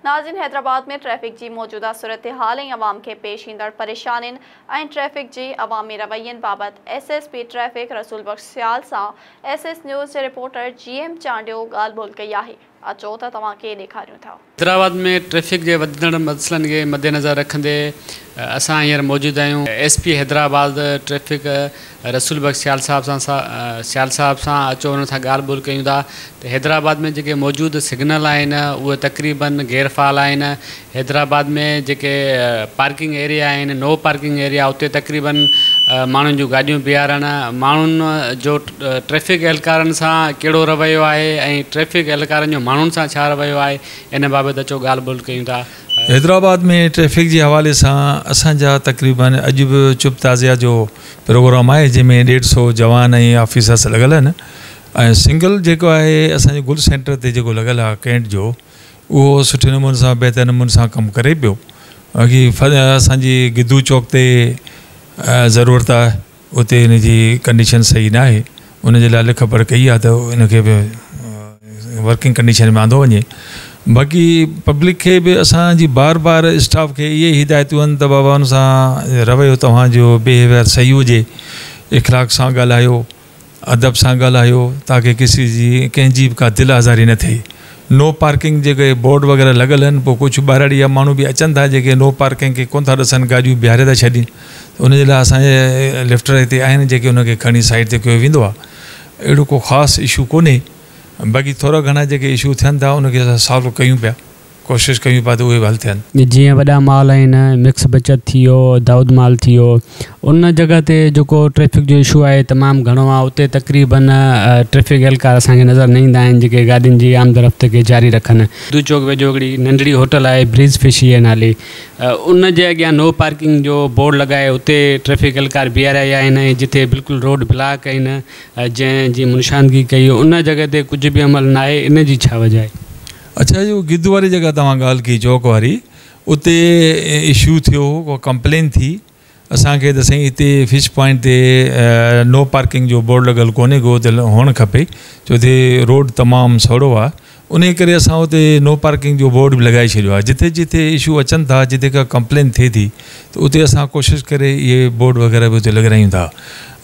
ناظرين حيدرآباد ۾ ٽريفڪ جي موجوده صورتحال ۽ عوام کي پيش ايندڙ پريشانين ۽ ٽريفڪ جي عوامي روين بابت S S P traffic Rasool Bakhsh Sial سان ايس ايس نيوز جي رپورٽر جي ايم چانڊيو ڳالهه ٻولهه ڪئي آهي اچو ته توهان کي ڏيکاريون ٿا. حيدرآباد ۾ ٽريفڪ جي وڌندڙ مسئلن کي مدنظر رکندي اسان هينئر موجود آهيون S P Hyderabad traffic Rasool Bakhsh Sial صاحب سان سيال صاحب سان اچو انهن سان ڳالهه ٻولهه ڪيون ٿا ته حيدرآباد ۾ جيڪي موجود سگنل آهن اهي تقريبن غير فعال آهن حيدرآباد ۾ جيڪي پارڪنگ ايريا آهن نو پارڪنگ ايريا اتي تقريبن ماڻهن جون گاڏيون بيهارڻ ماڻهن جو ٽريفڪ اهلڪارن سان ڪهڙو رويو آهي ۽ ٽريفڪ اهلڪارن جو ماڻهن سان ڇا رويو آهي ان بابت اچو ڳالهه ٻولهه ڪيون ٿا. حيدرآباد ۾ ٽريفڪ جي حوالي سان اسان جا تقريبن اڄ به چپ تعزيه جو پروگرام آهي جنهن ۾ ڏيڍ سو جوان ۽ آفيسرس لڳل آهن ۽ سنگل جيڪو آهي اسان جي گل سينٽر تي جيڪو لڳل آهي ڪينٽ جو اهو سٺي نموني سان بهتر نموني سان ڪم ڪري پيو باقي اسان جي گدو چوڪ تي ضرورت آهي اتي ان جي ڪنڊيشن صحيح نه آهي ان جي لاء لک پڙهه ڪئي آهي ته ان کي به ورڪنگ ڪنڊيشن ۾ آندو وڃي باقي پبلڪ کي به اسان جي بار بار اسٽاف کي اهي ئي هدايتون آهن ته بابا ان سان رويو توهان جو بيهيويئر صحيح هجي اخلاق سان ڳالهايو ادب سان ڳالهايو تاڪه ڪسي جي ڪنهن جي به ڪا دل آزاري نه ٿئي. نو پارڪنگ جيڪي بورڊ وغيره لڳل آهن پوء ڪجهه ٻهراڙي جا ماڻهو به اچن ٿا جيڪي نو پارڪنگ کي ڪونه ٿا ڏسن گاڏيون بيهاري ٿا ڇڏين ته ان جي لاء اسان جي لفٽر هتي آهن جيڪي ان کي کڻي سائيڊ تي ڪيو ويندو آهي اهڙو ڪو خاص اشو ڪونهي باقي ٿورا گهڻا جيڪي اشو ٿين ٿا ان کي اسان سالو ڪيون پيا. ڪوشش ڪيون پيا ته اهي به حل ٿين. جيئن وڏا مال آهن مڪس بچت ٿي ويو دائود مال ٿي ويو ان جڳهه تي جيڪو ٽريفڪ جو اشو آهي تمام گهڻو آهي اتي تقريبن ٽريفڪ اهلڪار اسان کي نظر نه ايندا آهن جيڪي گاڏين جي آمد رفت کي جاري رکن. گدو چوڪ ويجهو هڪڙي ننڍڙي هوٽل آهي بريز فش جي نالي ان جي اڳيان نو پارڪنگ جو بورڊ لڳائي اتي ٽريفڪ اهلڪار بيهاريا ويا آهن ۽ جتي بلڪل روڊ بلاڪ آهن جنهن جي نشاندگي ڪئي ان جڳهه تي ڪجهه به عمل ناهي ان جي ڇا وجه آهي؟ اڇا اهو گدو واري جڳهه توهان ڳالهه ڪئي چوڪ واري اتي اشو ٿيو هو ڪو ڪمپلين ٿي اسان کي ته سائين هتي فش پوائنٽ تي نو پارڪنگ جو بورڊ لڳل ڪونهي ڪو اتي هئڻ کپي ڇو اتي روڊ تمام سوڙهو آهي انهي ڪري اسان اتي نو پارڪنگ جو بورڊ به لڳائي ڇڏيو آهي جتي جتي اشو اچن ٿا جتي ڪا ڪمپلين ٿئي ٿي ته اتي اسان ڪوشش ڪري اهي بورڊ وغيره به اتي لڳرايون ٿا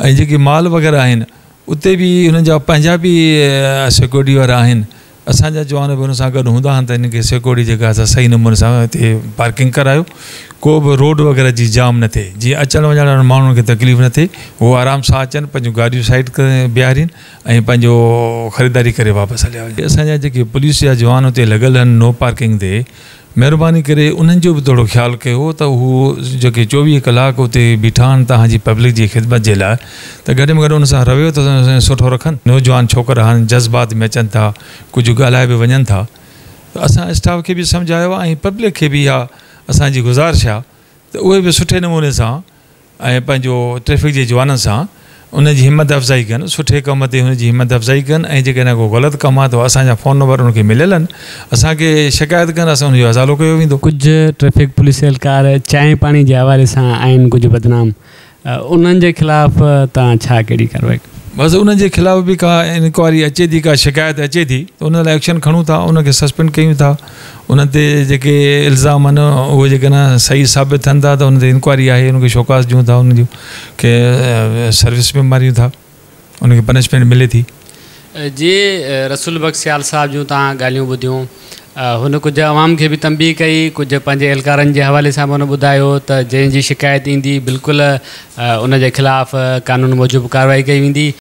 ۽ جيڪي مال وغيره آهن اتي به انهن جا پنهنجا به سيڪيورٽي وارا آهن اسان جا جوان به ان سان گڏ هوندا آهن ته انهن کي سيڪيورٽي جيڪا آهي سا صحيح نموني سان هتي پارڪنگ ڪرايو ڪو به روڊ وغيره جي جام نه ٿئي جيئن اچڻ وڃڻ وارن ماڻهن کي تڪليف نه ٿئي هو آرام سان اچن پنهنجون گاڏيون سائيڊ ڪري بيهارين ۽ پنهنجو خريداري ڪري واپس هليا وڃن. اسان جا جيڪي پوليس جا جوان اتي لڳل آهن نو پارڪنگ تي مهرباني ڪري انهن جو به ٿورو خيال ڪيو ته هو جيڪي 24 ڪلاڪ اتي بيٺا آهن توهان جي پبلڪ جي خدمت جي لاء ته گهٽ ۾ گهٽ ان سان رويو ته سٺو رکن. نوجوان ڇوڪرا آهن جذبات ۾ اچن ٿا ڪجهه ڳالهائي به وڃن ٿا ته اسان اسٽاف کي به سمجهايو آهي ۽ پبلڪ کي به اها اسان جي گذارش آهي ته اهي به سٺي نموني سان ۽ پنهنجو ٽريفڪ جي جوانن سان ان جي همت افزائي ڪن، سٺي ڪم تي هن جي همت افزائي ڪن ۽ جيڪڏهن ڪو غلط ڪم آهي ته اسان جا فون نمبر ان کي مليل آهن اسان کي شڪايت ڪن اسان ان جو ازالو ڪيو ويندو. ڪجهه ٽريفڪ پوليس اهلڪار چانهه پاڻي جي حوالي سان آهن ڪجهه بدنام انهن جي خلاف توهان ڇا ڪهڙي ڪارروائي ڪندؤ؟ بس انهن جي خلاف به ڪا انڪوائري اچي ٿي ڪا شڪايت اچي ٿي ته ان لاء ايڪشن کڻون ٿا ان کي سسپينڊ ڪيون ٿا انهن تي جيڪي الزام آهن اهي جيڪڏهن صحيح ثابت ٿين ٿا ته ان تي انڪوائري آهي ان کي شوڪاز ڏيون ٿا ان کي سروس ۾ ماريون ٿا ان کي پنشمينٽ ملي ٿي. جي رسول بخش سيال صاحب جون توهان ڳالهيون ٻڌيون هن ڪجهه عوام کي به تنبيهه ڪئي ڪجهه پنهنجي اهلڪارن جي حوالي سان به هن ٻڌايو ته جنهن جي شڪايت ايندي بلڪل ان جي خلاف قانون موجب ڪارروائي ڪئي ويندي.